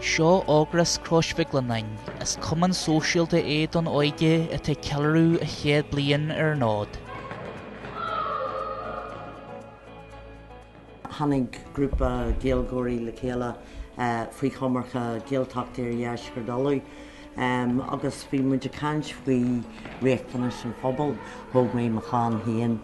Seo Ógras Chrois Mhic Lionnáin. Is cumann sóisialta é don óige atá ag ceiliúradh a chéad bliain ar an fhód. Tháinig grúpa Gaeilgeoirí le chéile faoi choimirce Ghaeltacht Iardheisceart Uladh agus bhí muid ag caint faoi riachtanais an phobail. Thóg mé mo chlann féin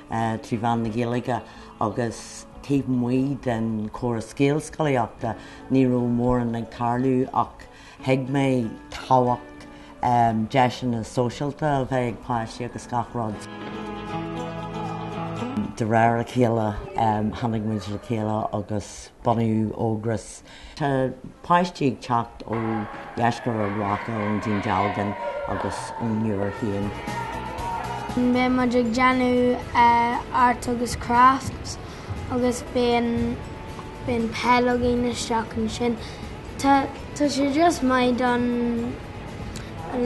trí mheán na Gaeilge agus taobh amuigh den chóras Gaelscolaíochta ní raibh mórán ag tarlú ach thuig mé tábhacht deiseanna sóisialta a bheith ag páistí agus gach rud. De réir a chéile tháinig muid le chéile agus bunaíodh Ógras. Tá páistí ag teacht ó dheisceart Ard Mhacha, ón Dún Dealgan agus ón Iúr féin. Beidh muid ag déanamh art agus crafts agus bíonn bíonn peil againn isteach ansin. Tá tá sé just maith don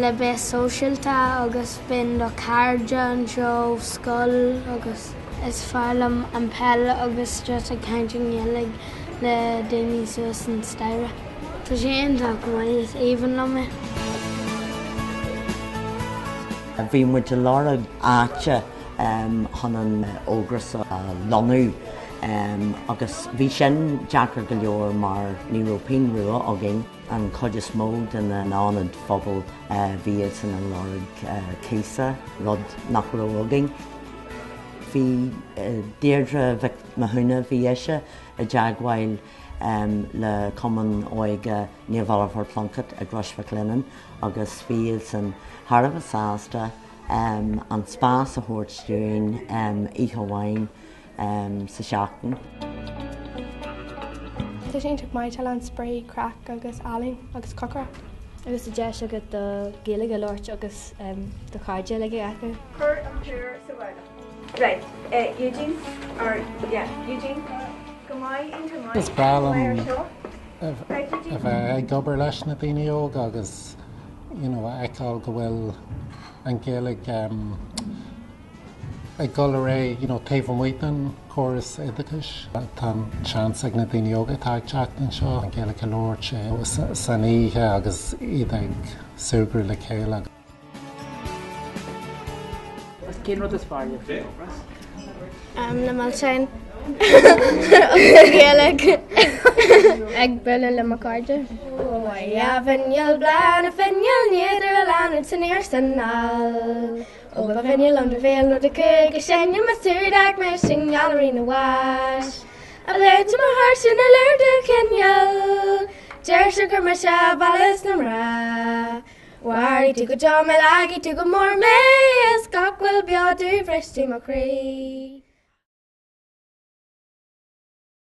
le bheith sóisialta agus bíonn do chairde anseo ó scoil agus is fearr liom an peil agus just ag caint i nGaeilge le daoine suas an staighre. Tá sé iontach maith, is aoibhinn liom é. Bhí muid ag lorg áite chun an Ógras a lonnú agus bhí sin deacair go leor mar ní raibh pingin rua againn. An chuid is mó de na hionaid phobail bhí iadsan ag lorg cíosa, rud nach raibh againn. Bhí Deirdre Mhic Mathúna, bhí ise i dteagmháil le Cumann Óige Naomh Oliver Plunkett i gCrois Mhic Lionnáin agus bhí iadsan thar a bheith sásta an spás a thabhairt dúinn oíche amháin sa seachtain. Tá sé iontach maith, tá a lán spraoi, craic agus ealaín agus cócaireacht. Agus tá deis agat do Ghaeilge a labhairt agus do chairde uilig a fheiceáil. Cuir an plúr sa bhabhla. Right, Eugene, or yeah, Eugene, go maith, iontach maith. Is breá liom a bheith ag obair leis na daoine óga agus you know a fheiceáil go bhfuil an Ghaeilge ag dul ar aghaidh you know taobh amuigh den chóras oideachais. Tá an seans ag na daoine óga atá ag teacht anseo an Ghaeilge a labhairt san oíche agus iad ag súgradh le chéile. Agus cén rud is fearr libh faoin Ógras? Na milseáin. Gaeilge. Ag bualadh le mo chairde. Ó a bhinneall bláth na finneall n'fhéadar a leanúint aniar 's anall. Ó ba bhinne liom do bhéal nó do chuig a seinm a súdach mé sin gailearaí na bhfáis. A bhléid mo thar sin ar léir do chineál. Deir sé gur mise a mheallas na mná. Mharaigh tú go deo mé, leagaigh tú go mór mé, is gach fuil beo do bhris tú mo chroí.